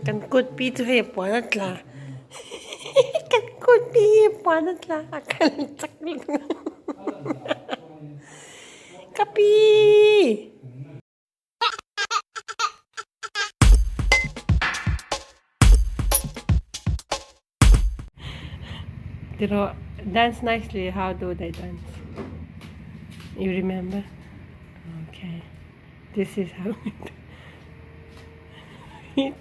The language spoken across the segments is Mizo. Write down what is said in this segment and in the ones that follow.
Kan kut pi chu hei puan a tla kan kut pi hi puan a tla a kal chak lutuk ka pi. Tiraw dance nicely how do they dance you remember okay this is how we do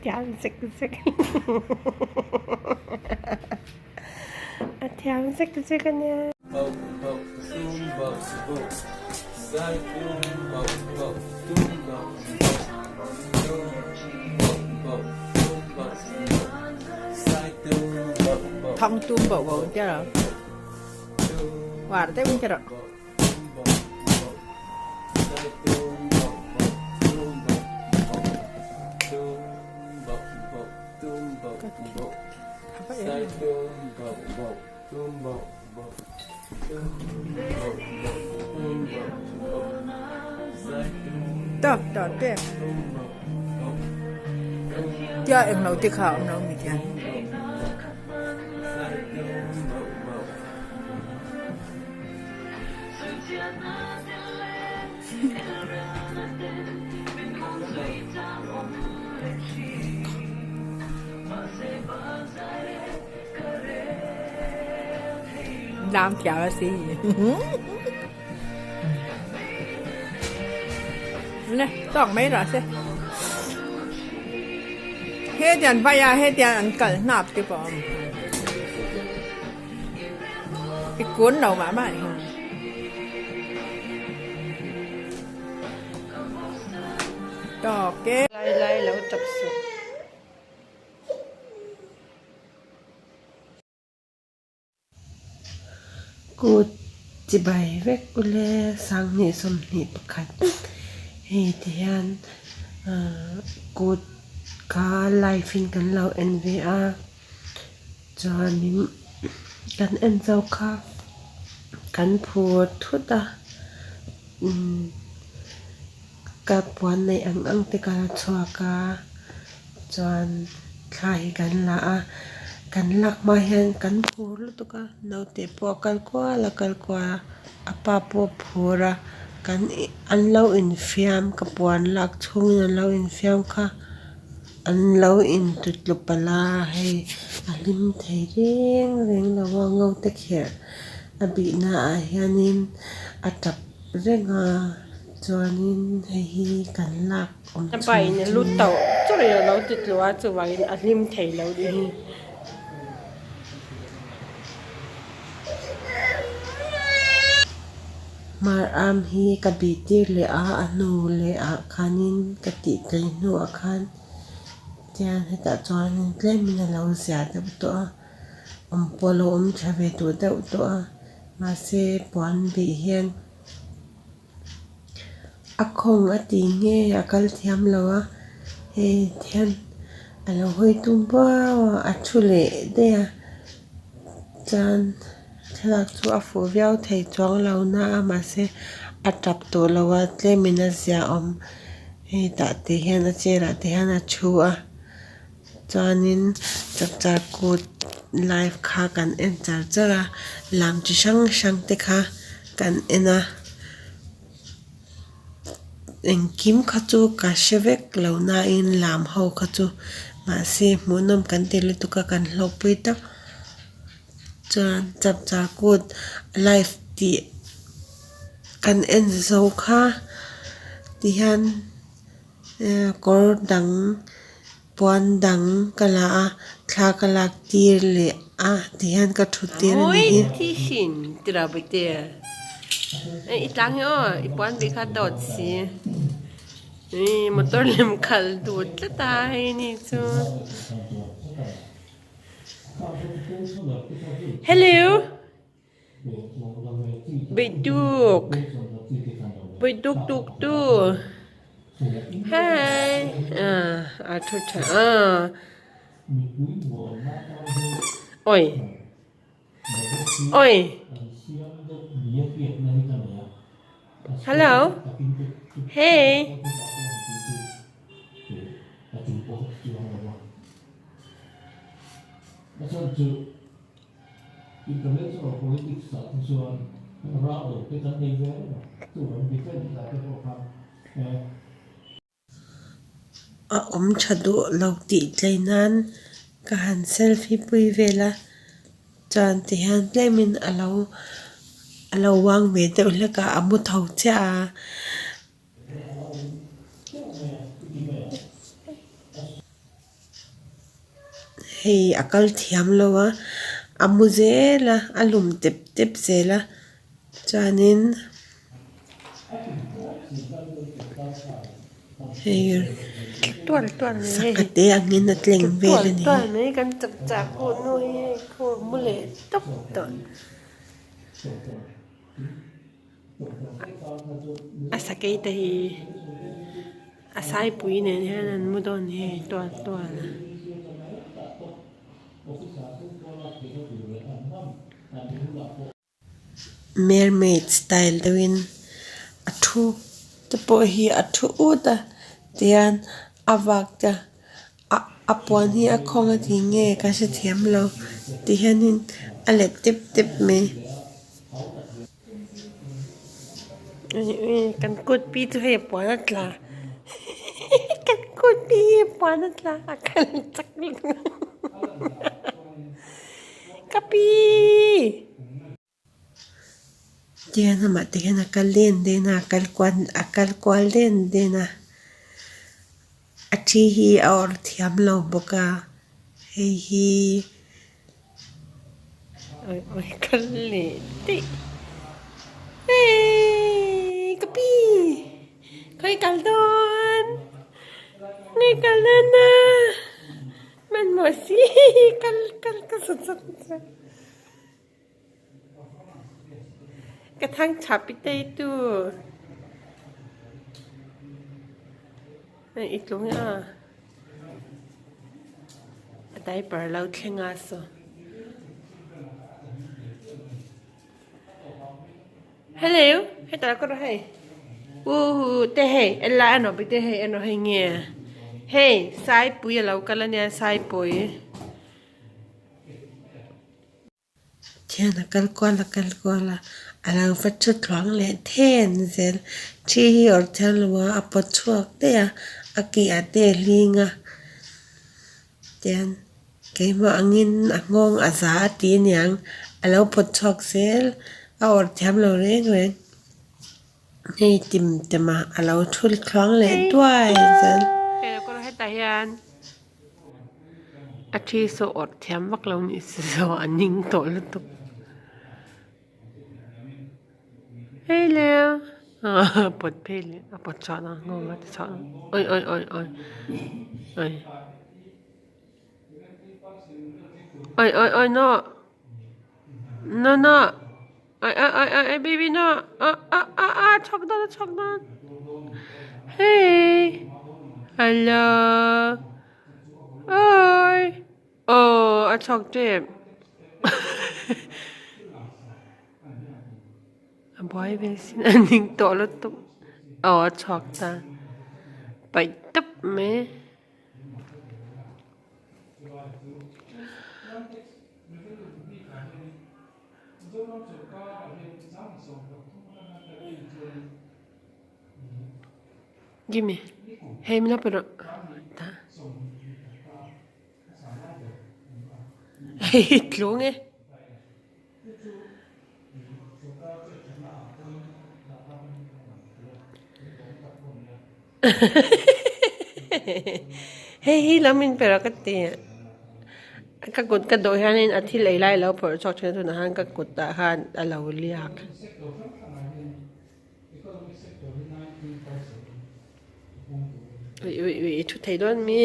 thiam zek zek a thiam zek zek ania. Thong tum bo bo che ro war te bun che ro Tak tak te tia eng lo te kha awm lo mi khian. Lam thiam a si. Nè, tawk mai rawh se. Hetiang vai a hetiang an kal hnap te pawh a awm. I kun lo mah mah hi. Tawk e. Lai lai lo tap suh. Kut chibai vek ule sanghnih 21 hei ti hian ahh kut kha live in kan lo en ve a chuanin kan en zo kha kan phur thut a umm ka puan neih ang ang te ka la chhuak a. Chuan thla hi kan la a, kan lak hma hian kan phur lutuk a, naute pawh a kal kual a kal kual a, a pa pawh a phur a, kan ih an lo infiam ka puan lak chhungin an lo infiam kha an lo intutlu palh a hei a hlim thei reng reng lo a ngo te kherh a bihna ah hianin a tap reng a chuanin hei hi kan lak. A pa in a lut tauh chawrh in a lo ti tlu a chuvangin a hlim thei lo ni hi. Hmar am hi ka bih tir leh a, a hnu leh ah khanin ka tih tlei hnuah khan tian hetah chuanin tlemin a lo zia deuh tawh a, awm pawh a lo awm tha ve duh deuh tawh a, mahse puan bih hian. A khawng a tih nge a kal thiam lo a hei hian a lo hawi tum buau a a thu leh daih a chuan thlalak chu a fuh viau thei chuang lo na a mahse a tap tawh lo a tlem in a zia awm hei tah te hian a chair ah te hian a thu a chuanin chapchar kut live kha kan en char char a lam chi hrang hrang te kha kan en a engkim kha chu ka hre vek lo nain lam ho kha chu mahse hmuhnawm kan ti lutuk a kan hlawkpui tak chuan chapchar kut live tih kan en zo kha tihian. Kawr dang puan dang ka la a thla ka lak tir leh a ti hian ka thut tir a ni hi. Beituk beituk tuk tu hi a thu tha a oi oi hello hey. A awm tha duh lo tih tlei nan ka han selfie pui vel a chuan ti hian tlemin a lo a lo uang ve deuh hlek a a mu tho chiah a. Hei a kal thiam lo a a mu zel a a lum tep tep zel a chuanin hei sangha te angin a tleng vel a ni. A sakei te hi a saipui nen hian an mu dawn hi hei tual tual a. Mermaid style deuhin a thu te pawh hi a thu ut a tihian a vak te a puan hi a khawng a ti nge ka hrethiam lo ti hianin a let tep tep mai. Kan kut pi chu hei a puan a tla kan kut pi hi a puan a tla a kal chak lutuk ka pi. Tihian amah te hian a kal den den a a kal kual a kal kual den den a a thi hi a awrh thiam lo bawk a hei hi. Oi oi kal leh daih hei ka pi khawi kal dawn khawi kal dawn a hmanhmawh si kal kal ka sawt sawt sawt. Ka thang chap i tei tu i tlung a a diaper lo thleng a saw hello hetah ka rawh hei uhu te hei ela a nawh te hei a nawh hei nge hei saipui a lo kal ania saipui. Thian a kal kual a kal kual a a lo va thu tluang leh then zel thi hi awrh thiam lo a a pawt chhuak daih a a ke ah te a hling a tian keimah angin a nghawng a za a ti aniang a lo pawt chhuak zel a awrh thiam lo reng reng hei tim tem a a lo thu thluang leh duai zel. A thi saw awrh thiam vak lo ni si zo a ning tawh lutuk hei le a pawt phei leh a pawt chhuah na nghawng a ti chhuah awi awi awi awi awi awi awi awi no no no awi awi awi awi baby no ah ah ah ah chhuak dawn a chhuak dawn hey hello. Oi! Aw, a chhuak tep. A buai ve sin a ning tawh lutuk. Aw, a chhuak ta. Paih tawp mai. Gimme. Hei min lo pe rawh. Ta. Hei tlung e. Hei hi lo min pe rawh ka ti. Ka kut ka dawh hianin a thil ei lai a lo phawrh chhuak thin a tunah khan ka kutah khan a lo liak. Ui ui ui i thu thei dawn mi.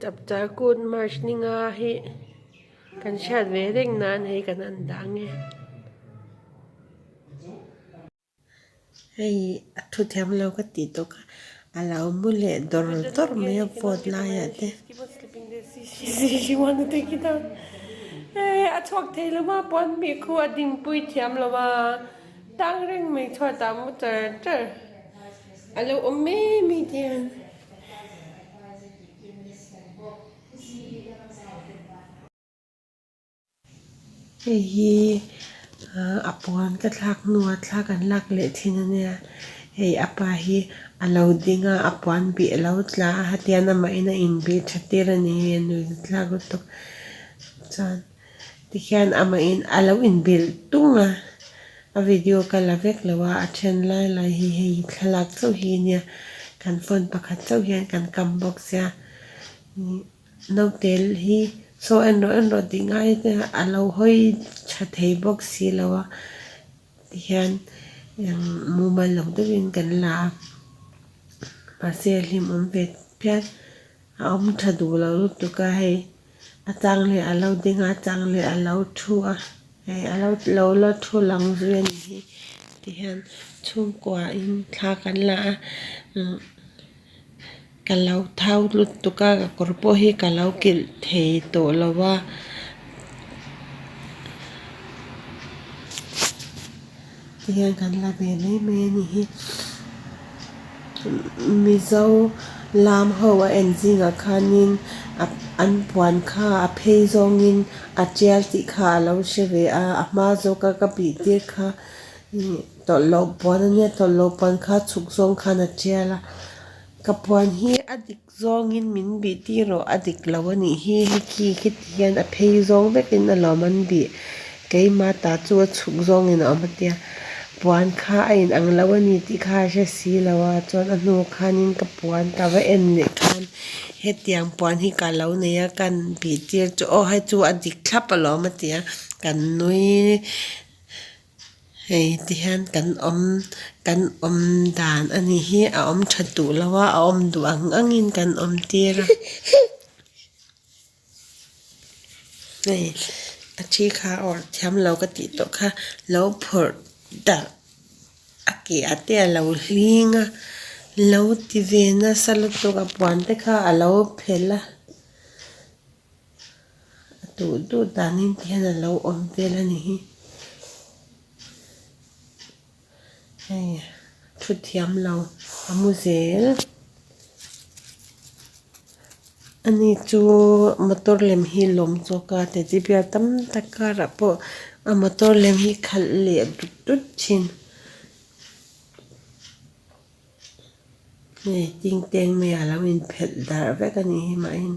Chapchar kut March ni nga hi kan hriat ve reng nan hei kan an dang e. Hei a thu thiam lo ka tih tawh kha a lo mu leh dawr dawr mai a vote laiah te. Hei a chhuak thei lo a puan bih khu a dingpui thiam lo a tang reng mai chhuat ah mu char char a lo awm mai mai te hian. Hei hi a puan ka thlak hnua thla kan lak leh thin a nia hei a pa hi a lo ding a a puan bih a lo tla a hetiang amahin a inbih tha tir a ni hei a nui thlak lutuk chuan tikhian amahin a lo inbilh tung a a video ka la vek lo a a then lai lai hi hei thlalak chauh hi a nia kan phone pakhat chauh hian kan kam bawk sia. Naute hi saw en rawh en rawh tih ngai te a lo hawi tha thei bawk si lo a tihian mumal lo deuhin kan la a mahse a hlimawm ve phian a awm tha duh lo lutuk a hei a chang leh a lo ding a a chang leh a lo thu a hei a lo lo la thu lang zui a ni hi tihian chhungkua in thla kan la a. Ka lo thau lutuk a ka kawr pawh hi ka lo kilh thei tawh lo a. Tihian kan la ve mai mai a nih hi. Mizo lam ho a en zingah khanin an puan kha a phei zawngin a tial tih kha a lo hre ve a a hma zawka ka bih tir kha tawlh loh puan a nia tawlh loh puan kha chhuk zawng khan a tial a. Ka puan hi a dik zawngin min bih tir rawh a dik lo a nih hi hei khi khiti hian a phei zawng vekin a lawm an bih keimah ta chu a chhuk zawngin a awm a tia puan kha a in ang lo a ni tih kha a hre si lo a chuan a hnu khanin ka puan ka va en leh khan hetiang puan hi ka lo nei a kan bih tir chu aw hei chu a dik thlap alawm a ti a kan nui. Hei ti hian kan awm kan awm dan a nih hi a awm tha duh lo a a awm duh ang angin kan awm tir a hei a thi kha a awrh thiam lo ka tih tawh kha lo phawrh darh a ke ah te a lo hling a lo ti ve nasa lutuk a puan te kha a lo phelh a. A duh duh danin ti hian a lo awm vel a ni hi. Hei thu thiam lo a mu zel. Ani chu motor lem hi lawm zawk a teddy bear tam tak karah pawh a motor lem hi khalh leh dut dut thin. Hei tingteng mai a lo inphelh darh vek a ni hi mahin.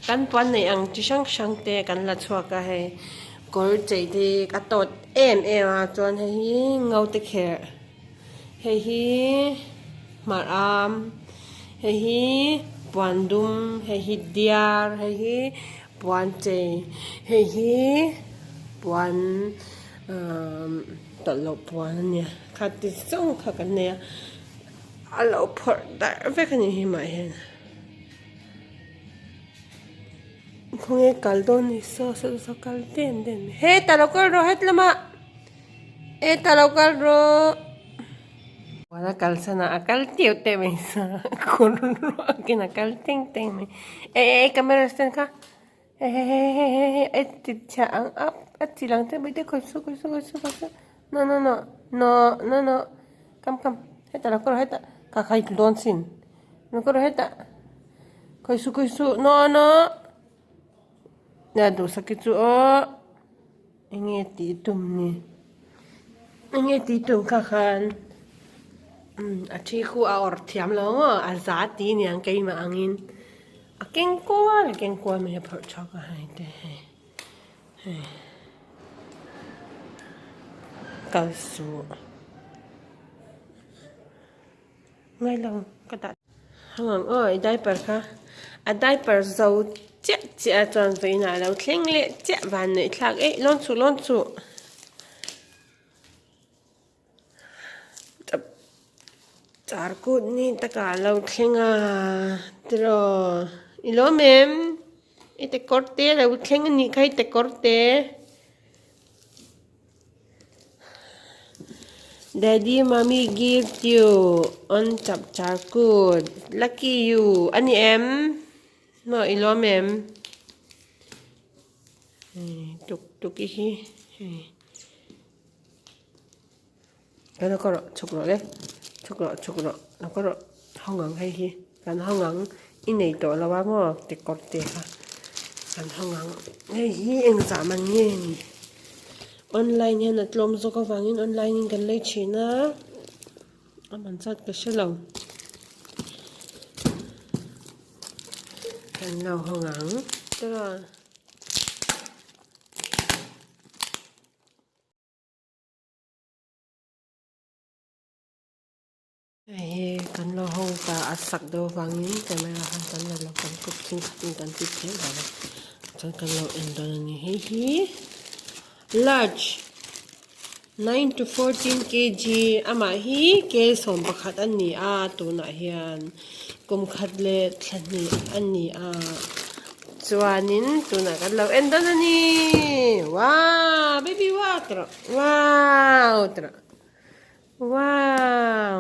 Kan puan neih ang chi hrang hrang te kan la chhuak a hei kawr chei te a tawt em em a chuan hei hi ngo te kherh hei hi hmar am hei hi puan dum hei hi diar hei hi puan chei hei hi puan ahh tawlh loh puan a nia kha ti zawng kha kan nei a. A lo phawrh darh vek a nih hi mah hian khawnge kal dawn ni saw saw saw kal den den mai hetah lo kal rawh het lamah hetah lo kal rawh a kal san a a kal teuh teuh mai sa kawr ruakin a kal teng teng mai eh eh camera stand kha hei hei hei hei hei hei a ti chhiah ang a a ti lang teuh mai te khawi su khawi su khawi su khawi su no no no no no no Kam kam hetah lo kawr hetah ka khai dawn sin lo kawr hetah khawi su khawi su no no nia duhsak hi chu aw enge tih tum ni enge tih tum kha khan umm a thi khu a awrh thiam lo maw a za ti aniang keimah angin a keng kual a keng kual mai a phawrh chhuak a hei te hei. Kal suh ngai lo ka dah hang ang aw i diaper kha a diaper zo chiah chiah a chuan vawiinah a lo thleng leh chiah van neih thlak eih lawn suh lawn suh. Char kut ni takah a lo thleng a tiraw i lawm em i te kawr te a lo thleng a nih kha i te kawr te. Daddy mommy give you on chapchar kut lucky you a ni em maw i lawm em tuk tuk i hi hei kan lo kawr rawh chhuk rawh le chhuk rawh chhuk rawh lo kawr rawh hawng ang hei hi kan hawng ang i nei tawh lo a maw tikawr te kha kan hawng ang hei hi engzah man nge ni online hian a tlawm zawk avangin online in kan lei thin a a man zat ka hre lo kan lo hawng ang tiraw. Hei hi kan lo hawng ta a sak deuh avangin camera khan kan la lo kan kut thing khatin kan ti theih lo va chuan kan lo en dawn a ni hei hi large 9 to 14 kg amah hi 11 a ni a tunah hian kum khat leh thla hnih a ni a chuanin tunah kan lo en dawn a ni wow baby wow tawrh wow tawrh. Wow!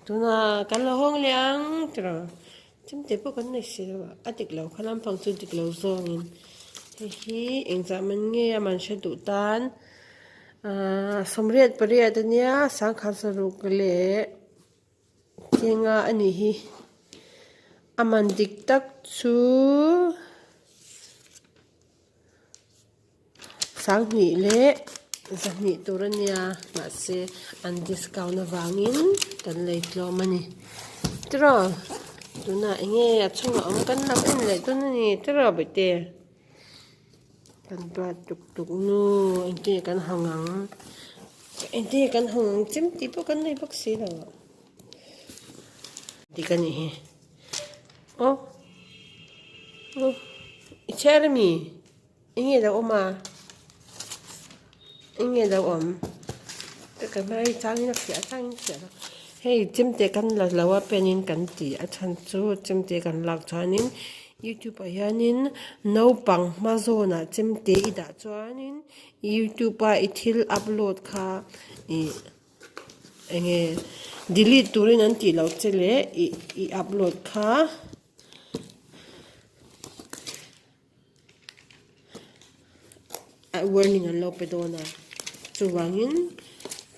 Tuna kan lo hawng leh ang tiraw? Chemte pawh kan nei si lo a, a dik lo kha lampang chu dik lo zawngin hei hi engzah man nge a man hre duh tan ahh sawmriat pariat ania sangkhat saruk leh kenga a nih hi a man dik tak chu. Sanghnih leh zahnih tur a nia mahse an discount avangin kan lei tlawm a ni tiraw tunah eng nge a chhungah awm kan lo en leh dawn a ni tiraw bawihte kan duat tuk tuk nu engtin nge kan hawng ang engtin nge kan hawng ang chem tih pawh kan nei bawk si lo dik a nih hi aw aw i chhiar a mi. Eng nge lo awm a? Eng nge lo awm? Ka camera hi changin a fiah changin a fiah lo. Hei chemte kan la lo a pen in kan ti a chhan chu chemte kan lak chuanin youtube ah hianin naupang hma zawnah chemte i dah chuanin youtube a i thil upload kha ih eng nge delete turin an tih loh che leh ih i upload kha. Warning an lo pe dawn a chuvangin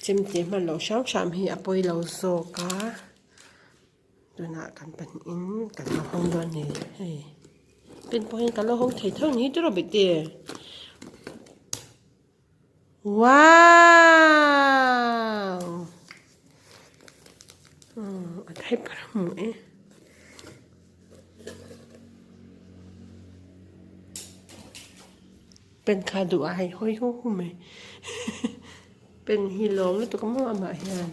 chemte hman loh hram hram hi a pawi lo zawk a tunah kan pahnihin kan lo hawng dawn a ni hei pen pawh hian kan lo hawng thei tho ni tiraw bete wow a diaper a hmu e. Pen kha duh a hei hawi hu hu mai pen hi lawm lutuk a maw amah hian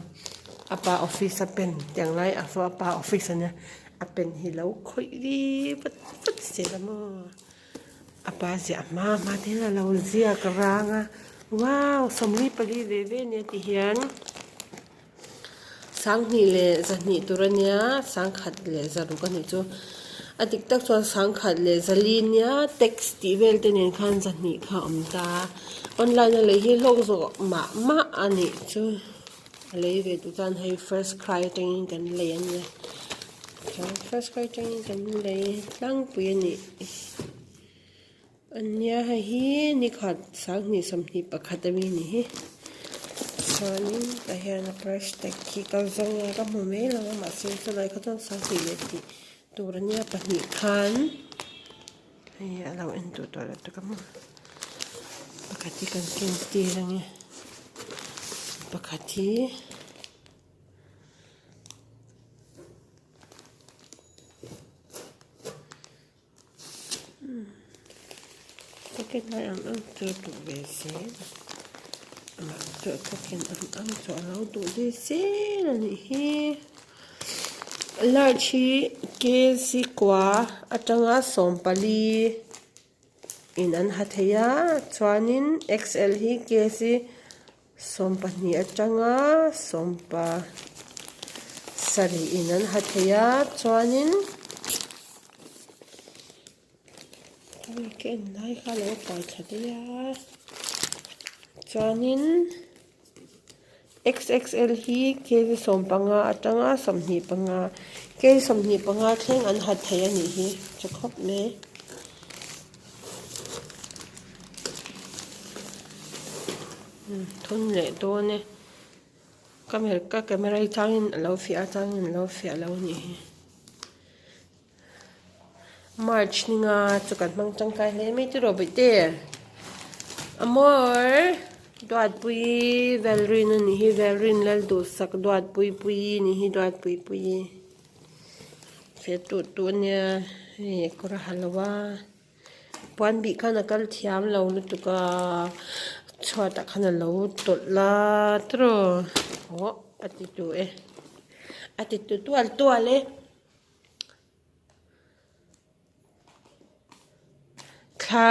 a pa office a pen tiang lai a a pa office a nia a pen hi lo khawih ri vat vat zel a maw a pa ziah hma hma te hian a lo ziak rang a wow 44 ve ve ania ti hian. Sanghnih leh zahnih tur a nia sangkhat leh zaruk a nih chu a dik tak chuan sangkhat leh zali nia tax tih vel te nen khan zahnih kha a awm ta online a lei hi hlawk zawh mah mah a nih chu a lei ve duh chuan hei first cry atangin kan lei a nia chuan first cry atangin kan lei tlangpui a nih Ania hei hi nikhat 20 21 ami a ni hi chuanin tah hian a price tag khi kal zawng a ka hmu mai lo a mahse chulai kha chuan 20 leh tih tur ania pahnih khan hei a lo en duh tawh loh tak a maw pakhat hi kan ken tir ange pakhat hi. Packet lai ang ang chu a duh ve zel a amah chu a packet ang ang chu a lo duh ve zel a nih hi large hi kg kua atanga 14 in an ha thei a chuanin xl hi kg 12 atanga 17 in an ha thei a chuanin ka en lai kha a lo kai thla daih a chuanin. XXL hi kg 15 atanga 25 kg 25 thleng an ha thei a nih hi tha khawp mai. Thun leh dawn e ka camera hi changin a lo fiah a changin a lo fiah lo a nih hi. March ni nga chu kan hmang tangkai hle mai tiraw bawihte Amor Duatpui Velrin a nih hi Velrin Lalduhsak Duatpui pui a nih hi Duatpui pui fe tuh tuh a nia hei kawr a ha lo a puan bih khan a kal thiam lo lutuk a chhuatah khan a lo tawlh a tiraw aw a ti tu e a ti tu tual tual e. Thla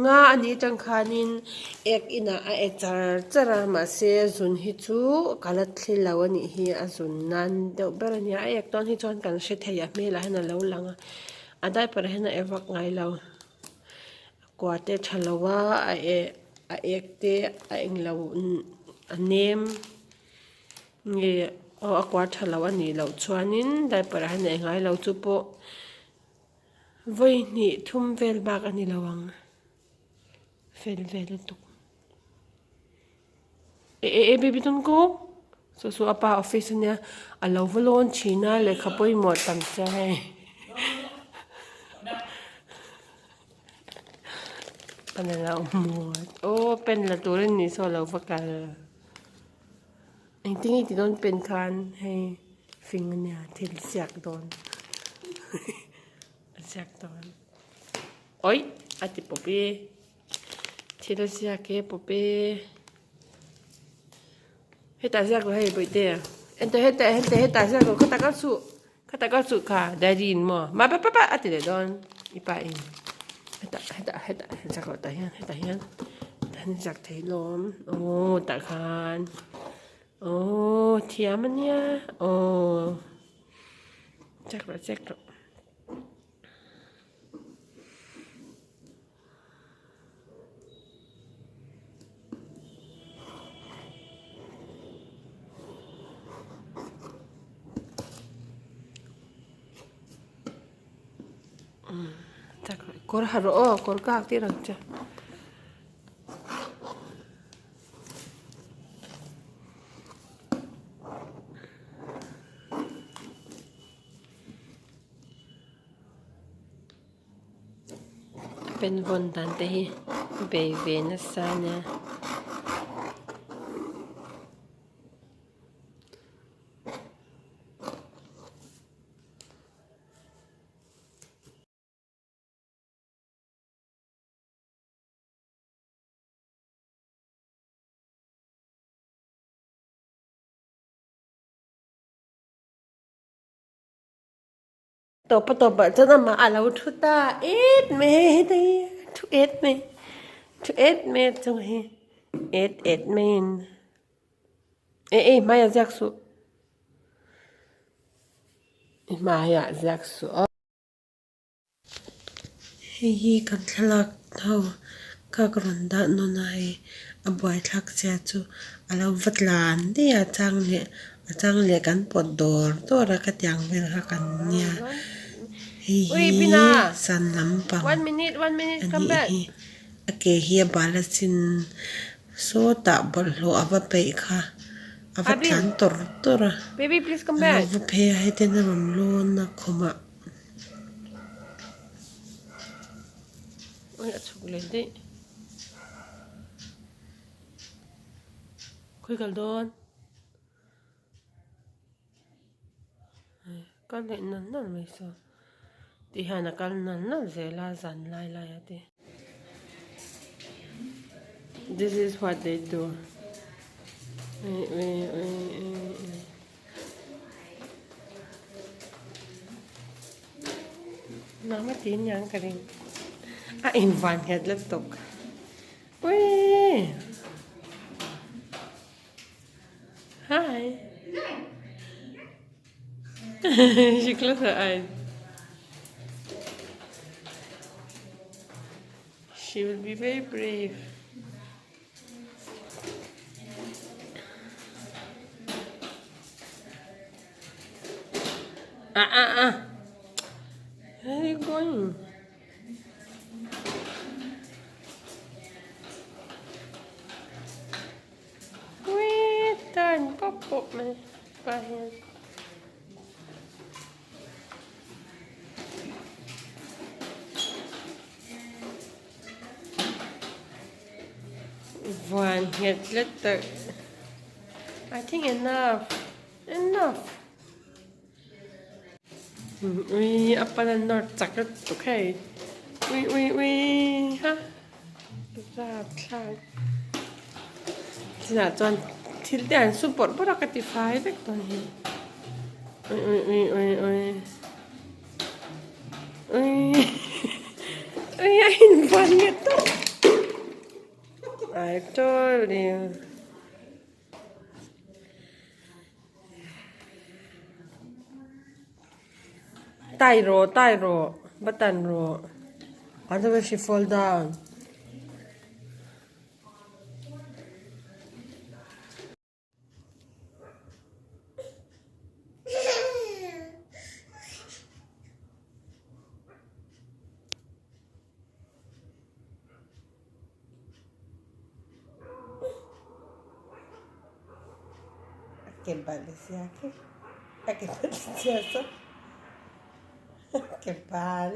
nga a nih atang khanin ek inah a e char char a mahse zun hi chu ka la thli lo a nih hi a zun nan deuh ber a nia a ek dawn hi chuan kan hre thei a hmelah hian a lo lang a a diaper ah hian a e vak ngai lo a kua te a tha lo a a e a ek te a englo a nem. Nge aw a kuar tha lo a nih loh chuanin diaper ah hian a engai lo chu pawh vawi hnih thum vel bak a ni lo ang fel vel lutuk e e e baby don't go chu chu a pa office ania a lo va lawn thin a lehkha pawimawh tam sia hei a ni lo aw pen la turin ni saw a lo va kal. Engtin nge ti dawn pen khan hei fing ania thil ziak dawn a ziak dawn awih a ti pawp e thil a ziak e pawp e hetah ziak rawh hei bawihte enteh hetah enteh hetah ziak rawh khatah kal suh khatah kal suh kha daddy in maw ma pa pa pa a ti leh dawn i pa in hetah hetah hetah ziak rawh tah hian hetah hian tah hian ziak thei lawm aw tah khan aw thiam ania aw ziak rawh ziak rawh. Kawr ha rawh aw kawr kak tir ang che. Pen vawn dan te hi bei ve nasa a nia. Tawpa tawpah chuan amah a lo thu ta et mai hei heta hi a thu et mai thu et mai a chung hi et et maiin eh eh hmaiah ziak suh i hmaiah ziak suh aw. Hei hi kan thlalak ho kha ka rawn dah nawn a hei a buaithlak zia chu a lo va tlan daih a chang leh a chang leh kan pawt dawr dawr a ka tiang vel kha kan nia hei hi san lampang a nih hi a ke hi a bal a chin sawtah bawlhhlawh a va peih kha a va tlan tawr tawr a a lo va phei a hetiang a rawn lawn a khumah. Ui a chhuk leh daih. Khawi kal dawn? Kal leh nal nal mai saw. Ti hian a kal nal nal zel a zan lai lai a ti. This is what they do. Ui ui ui ui ui. Nang a ti niang ka ring. A invan nghet lutuk. Uii. Hi. She closed her eyes. She will be very brave. Ah ah ah. Where are you going? Wee turn pawp pawp mai pa hian. Vuan nghet tlat tak. I think enough. Enough. Ui a pan a nawr chak lutuk hei. Ui ui ui ha. Rapthlak. Chinah chuan thil te an su bawrh bawrh a ka ti fai vek dawn hi. Ui ui ui ui ui. Ui ui a inbual nge tawh. I told you. Tai rawh tai rawh button rawh otherwise she fall down. A ke bal sia khi a ke bal sia saw a ke bal.